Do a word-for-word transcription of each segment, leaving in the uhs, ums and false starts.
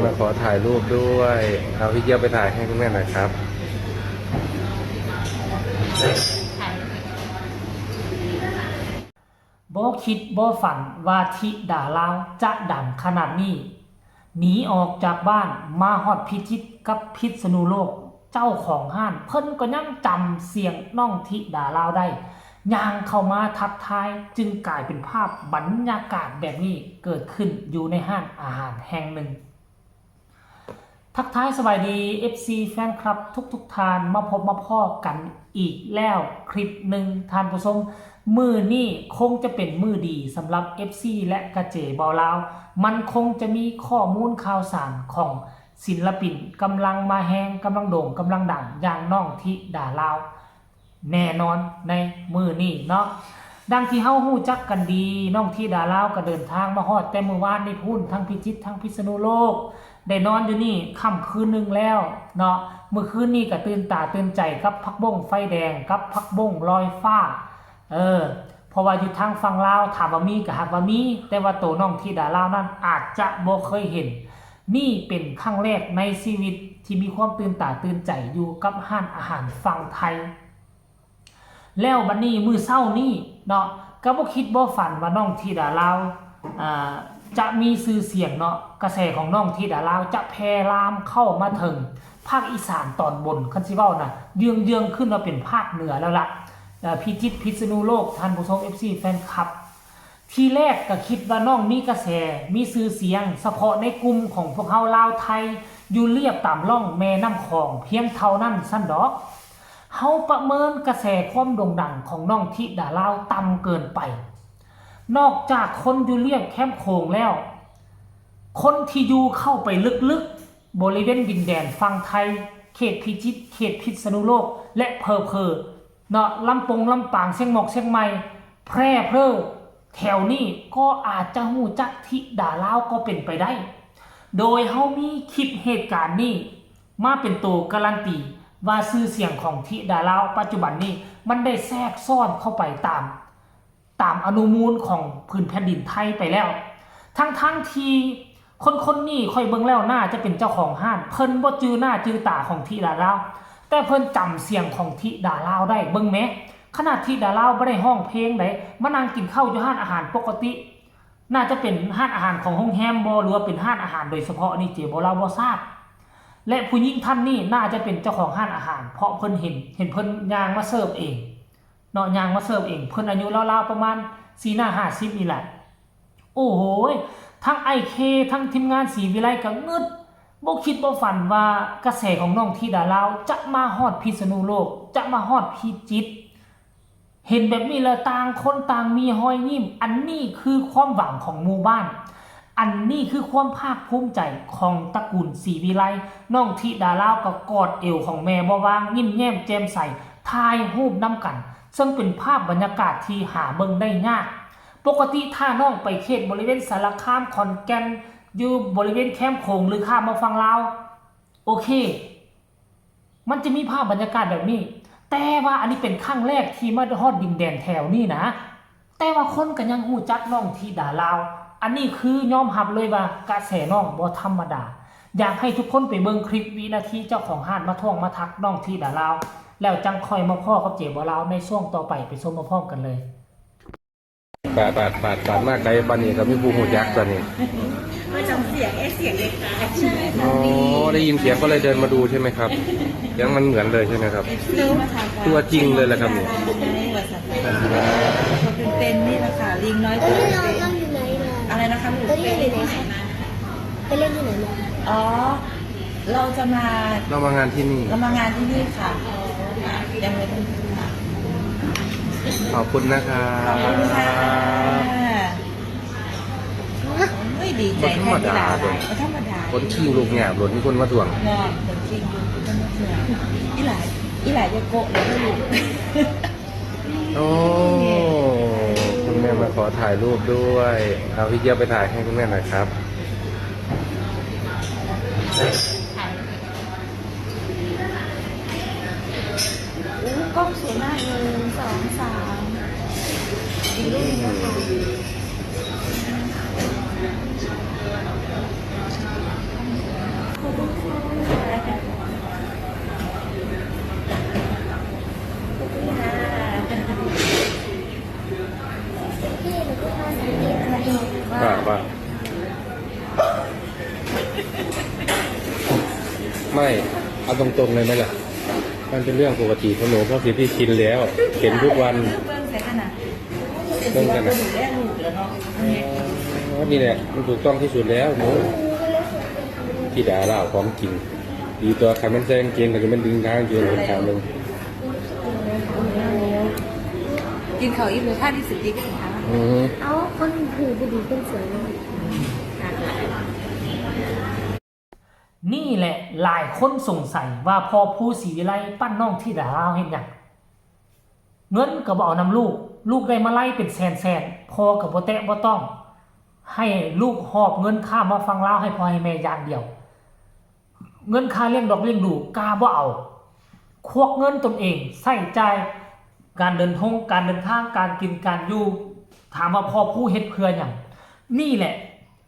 มาขอถ่ายรูปด้วย เอาพี่เจี๊ยบไปถ่ายให้คุณแม่หน่อยครับ บ่คิดบ่ฝันว่าธิดาลาวจะดังขนาดนี้ หนีออกจากบ้านมาฮอดพิจิตรกับพิษณุโลก เจ้าของห้านเพิ่นก็ยังจำเสียงน้องธิดาลาวได้ ย่างเข้ามาทักทาย จึงกลายเป็นภาพบรรยากาศแบบนี้เกิดขึ้นอยู่ในห้านอาหารแห่งหนึ่ง ทักทายสบายดี เอฟซี แฟนคลับทุกๆท่าน มาพบมาพ้อกันอีกแล้วคลิปหนึ่งท่านผู้ชม มื้อนี้คงจะเป็นมื้อดีสำหรับ เอฟซี และกระเจเบาลาว มันคงจะมีข้อมูลข่าวสารของศิลปินกำลังมาแฮง กำลังโด่ง กำลังดัง อย่างน้องธิดาลาว แน่นอนในมื้อนี้เนาะ ดังที่เฮาฮู้จักกันดี น้องธิดาลาวก็เดินทางมาฮอดแต่มื้อวานนี้พู้น ทั้งพิจิตร ทั้งพิษณุโลก ได้นอนอยู่นี่ค่ำคืนหนึ่งแล้วเนาะ มื้อคืนนี้ก็ตื่นตาตื่นใจกับผักบงไฟแดง กับผักบงลอยฟ้า เออ เพราะว่าอยู่ทางฝั่งลาว ถามว่ามีก็หากว่ามี แต่ว่าโตน้องธิดาลาวนั้นอาจจะบ่เคยเห็น นี่เป็นครั้งแรกในชีวิตที่มีความตื่นตาตื่นใจอยู่กับห้านอาหารฝั่งไทย แล้วบัดนี้มื้อเช้านี้เนาะ ก็บ่คิดบ่ฝันว่าน้องธิดาลาว อ่า จะมีชื่อเสียงเนาะ กระแสของน้องธิดาลาวจะแผ่ลามเข้ามาถึงภาคอีสานตอนบน คันสิเว้านะ เยื้องๆขึ้นมาเป็นภาคเหนือแล้วล่ะ เอ่อ พิจิตร พิษณุโลก ท่านผู้ชม เอฟซี แฟนคลับ ทีแรกก็คิดว่าน้องมีกระแส มีชื่อเสียง เฉพาะในกลุ่มของพวกเฮาลาวไทย อยู่เลียบตามร่องแม่น้ำของเพียงเท่านั้นซั้นดอก เฮาประเมินกระแสความโด่งดังของน้องธิดาลาวต่ำเกินไป นอกจากคนอยู่เลียบแคมโขงแล้ว คนที่อยู่เข้าไปลึกๆ บริเวณดินแดนฝั่งไทย เขตพิจิตร เขตพิษณุโลก และเผลอๆ เนาะ ลำปง ลำปาง เชียงหมอก เชียงใหม่ แพร่ เพ้อ แถวนี้ก็อาจจะฮู้จักธิดาลาวก็เป็นไปได้ โดยเฮามีคลิปเหตุการณ์นี้มาเป็นตัวการันตีว่าชื่อเสียงของธิดาลาวปัจจุบันนี้มันได้แทรกซ้อนเข้าไปตาม ตามอนุมูลของผืนแผ่นดินไทยไปแล้ว ทั้งๆที่คนคนนี้ข้อยเบิ่งแล้วน่าจะเป็นเจ้าของห้าน เพิ่นบ่จื่อหน้าจื่อตาของธิดาลาว แต่เพิ่นจำเสียงของธิดาลาวได้ เบิ่งแหม ขนาดธิดาลาวบ่ได้ฮ้องเพลงใด มานั่งกินข้าวอยู่ห้านอาหารปกติ น่าจะเป็นห้านอาหารของโรงแรมบ่ หรือว่าเป็นห้านอาหารโดยเฉพาะ นี่เจ๊บ่ ลาวบ่ทราบ และผู้หญิงท่านนี้น่าจะเป็นเจ้าของห้านอาหาร เพราะเพิ่นเห็น เห็นเพิ่นย่างมาเสิร์ฟเอง เนาะ ย่างมาเสิร์ฟเอง เพิ่นอายุราวๆประมาณสี่ห้าสิบนี่แหละ โอ้โหย ทั้งอ้ายเค ทั้งทีมงานศรีวิไลก็งึด บ่คิดบ่ฝันว่ากระแสของน้องธิดาลาวจะมาฮอดพิษณุโลก จะมาฮอดพิจิตร เห็นแบบนี้แล้วต่างคนต่างมีฮอยยิ้ม อันนี้คือความหวังของหมู่บ้าน อันนี้คือความภาคภูมิใจของตระกูลศรีวิไล น้องธิดาลาวก็กอดเอวของแม่บ่วาง ยิ้มแย้มแจ่มใส ถ่ายรูปนำกัน ซึ่งเป็นภาพบรรยากาศที่หาเบิ่งได้ยาก ปกติถ้าน้องไปเขตบริเวณสารคาม ขอนแก่น อยู่บริเวณแคมโขงหรือข้ามมาฝั่งลาว โอเค มันจะมีภาพบรรยากาศแบบนี้ แต่ว่าอันนี้เป็นครั้งแรกที่มาฮอดดินแดนแถวนี้นะ แต่ว่าคนก็ยังฮู้จักน้องธิดาลาว อันนี้คือยอมรับเลยว่ากระแสน้องบ่ธรรมดา อยากให้ทุกคนไปเบิ่งคลิปวินาทีเจ้าของห้านมาท่วงมาทักน้องธิดาลาว แล้วจั่งค่อยมาพ้อกับเจ๊บ่ลาวในช่วงต่อไป ไปชมมาพร้อมกันเลย ปาดปาดปาดปาดมาไกลปานนี้ก็มีผู้ฮู้จักตัวนี้ มาจำเสียงเอ๊ะเสียงเด็กตาย อ๋อ ได้ยินเสียงก็เลยเดินมาดูใช่ไหมครับ เสียงมันเหมือนเลยใช่ไหมครับ เอฟซีมาถาม ตัวจริงเลยแหละครับนี่ ตัวเป็นๆนี่แหละค่ะลิงน้อย เอ้ ตัวย เรา เป็น เราอยู่ไหนมา ๆอะไรนะคะลูก เอ้ยเราอยู่ไหนมาไปเล่นที่ไหนมา อ๋อ เราจะมา เรามางานที่นี่ เรามางานที่นี่ค่ะยังไม่ถึงค่ะ ขอบคุณนะครับ ขอบคุณค่ะเฮ้ยดีใจแทนที่หลานหลายก็ธรรมดา คนขี้ลูกแงบรถมีคนมาทวง เนาะคนขี้ลูกก็มาเถื่อนอีหลายอีหลายจะโกะเลยลูก โอ้ คุณแม่มาขอถ่ายรูปด้วย เอาพี่เจี๊ยบไปถ่ายให้คุณแม่หน่อยครับ อู้กล้องสวยมากหนึ่งสองสามอีกรูปหนึ่งนะคะ นี่ ไม่ เอาตรงๆเลยไหมล่ะ มันเป็นเรื่องปกติของหนูเพราะสิ่งที่ชินแล้ว เห็นทุกวัน เบิ่งใส่ขนาด เบิ่งกันนะ ดูแลลูกแล้วเนาะ อ๋อนี่แหละมันถูกต้องที่สุดแล้วหนูที่ดาราของจริง ดีตัวคันมันใส่กางเกงก็จะเป็นดึงทางเกงเป็นขางหนึ่ง กินข้าวอิ่มเลยท่าที่สุดดีก็ถึงทาง อืม เอาคนถือบุหรี่เป็นเสือเลย นี่แหละหลายคนสงสัยว่าพ่อผู้ศรีวิไลปั้นน้องธิดาลาวเฮ็ดหยัง เงินก็บ่เอานำลูก ลูกได้มาไล่เป็นแสนแสนพ่อก็บ่แตะบ่ต้อง ให้ลูกหอบเงินข้ามมาฝั่งลาวให้พ่อให้แม่อย่างเดียว เงินค่าเลี้ยงดอกเลี้ยงดูกาบ่เอา ควักเงินตนเองใช้จ่ายการเดินทงการเดินทางการกินการอยู่ ถามว่าพ่อผู้เฮ็ดเพื่อหยัง นี่แหละ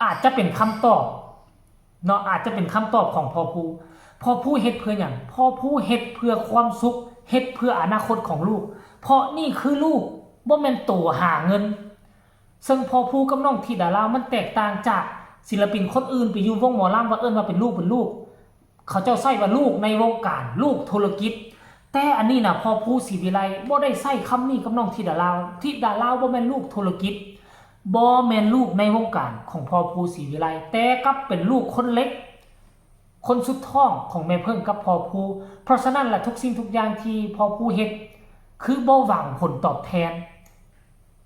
อาจจะเป็นคำตอบเนาะ อาจจะเป็นคำตอบของพ่อผู้ พ่อผู้เฮ็ดเพื่อหยัง พ่อผู้เฮ็ดเพื่อความสุข เฮ็ดเพื่ออนาคตของลูก เพราะนี่คือลูกบ่แม่นโตหาเงิน ซึ่งพ่อผู้กับน้องธิดาลาวมันแตกต่างจากศิลปินคนอื่นไปอยู่วงหมอลำว่าเอิ้นว่าเป็นลูกเป็นลูก เขาเจ้าใช้ว่าลูกในวงการ ลูกธุรกิจ แต่อันนี้นะพ่อผู้ศรีวิไลบ่ได้ใช้คำนี้กับน้องธิดาลาว ธิดาลาวบ่แม่นลูกธุรกิจ บ่แม่นลูกในวงการของพ่อผู้ศรีวิไล แต่กลับเป็นลูกคนเล็ก คนสุดท้องของแม่เพิ่งกับพ่อผู้ เพราะฉะนั้นละทุกสิ่งทุกอย่างที่พ่อผู้เฮ็ด คือบ่หวังผลตอบแทน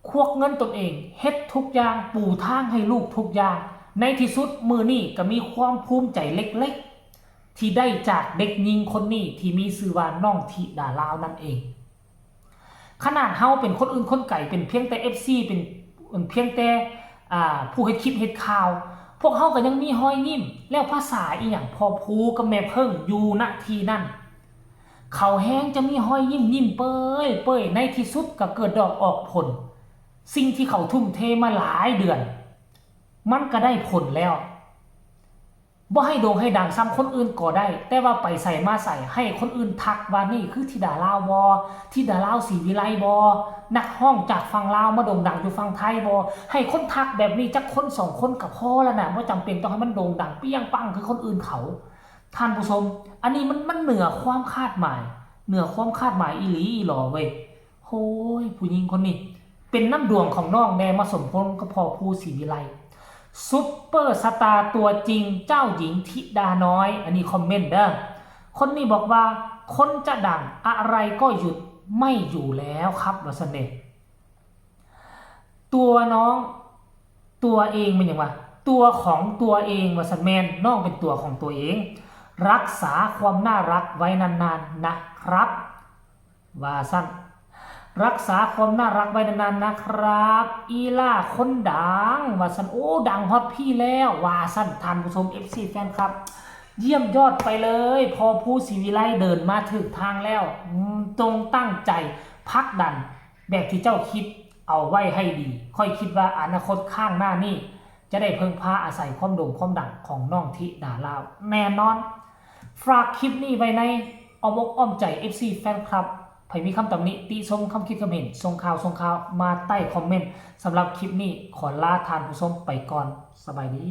ควักเงินตนเองเฮ็ดทุกอย่างปูทางให้ลูกทุกอย่าง ในที่สุดมื้อนี้ก็มีความภูมิใจเล็กๆ ที่ได้จากเด็กหญิงคนนี้ที่มีชื่อว่าน้องธิดาลาวนั่นเอง ขนาดเฮาเป็นคนอื่นคนไกลเป็นเพียงแต่ เอฟซี เป็นเป็นเพียงแต่อ่าผู้เฮ็ดคลิปเฮ็ดข่าว พวกเฮาก็ยังมีฮอยยิ้ม แล้วภาษาอีหยังพ่อผู้กับแม่เพิ่งอยู่ณที่นั่น เขาแฮงจะมีฮอยยิ้มยิ้มเปยเปยในที่สุดก็เกิดดอกออกผล สิ่งที่เขาทุ่มเทมาหลายเดือน มันก็ได้ผลแล้ว บ่ให้โด่งให้ดังซ้ำคนอื่นก็ได้ แต่ว่าไปใส่มาใส่ให้คนอื่นทักว่านี่คือธิดาลาวบ่ ธิดาลาวศรีวิไลบ่ นักฮ้องจากฝั่งลาวมาโด่งดังอยู่ฝั่งไทยบ่ ให้คนทักแบบนี้จักคนสองคนก็พอแล้วนะ บ่จำเป็นต้องให้มันโด่งดังเปรี้ยงปังคือคนอื่นเขา ท่านผู้ชม อันนี้มันมันเหนือความคาดหมาย เหนือความคาดหมายอีหลีอีหลอเว้ย โฮ้ย ผู้หญิงคนนี้ เป็นน้ำดวงของน้องแน่มาสมพงษ์กับพ่อผู้ศรีวิไล ซุปเปอร์สตาร์ตัวจริงเจ้าหญิงธิดาน้อย อันนี้คอมเมนต์เด้อ คนนี้บอกว่าคนจะดังอะไรก็หยุดไม่อยู่แล้วครับ ว่าซั่นเด้ ตัวน้องตัวเองเป็นหยังวะ ตัวของตัวเอง ว่าซั่น แม่น น้องเป็นตัวของตัวเอง รักษาความน่ารักไว้นานๆนะครับ ว่าซั่น รักษาความน่ารักไว้นานๆนะครับ อีหล่าคนดัง ว่าซั่น โอ้ ดังฮอดพี้แล้ว ว่าซั่น ท่านผู้ชม เอฟซี แฟนคลับ เยี่ยมยอดไปเลย พ่อผู้ศรีวิไลเดินมาถูกทางแล้ว อืม จงตั้งใจผลักดันแบบที่เจ้าคิดเอาไว้ให้ดี ข้อยคิดว่าอนาคตข้างหน้านี้ จะได้เพิ่งพาอาศัยความโด่งความดังของน้องธิดาลาว แน่นอน ฝากคลิปนี้ไว้ในอ้อมอกอ้อมใจ เอฟซี แฟนคลับ ใผมีคำตำหนิติชมคำคิดคำเห็น ส่งข่าวส่งข่าวมาใต้คอมเมนต์ สำหรับคลิปนี้ขอลาท่านผู้ชมไปก่อน สบายดี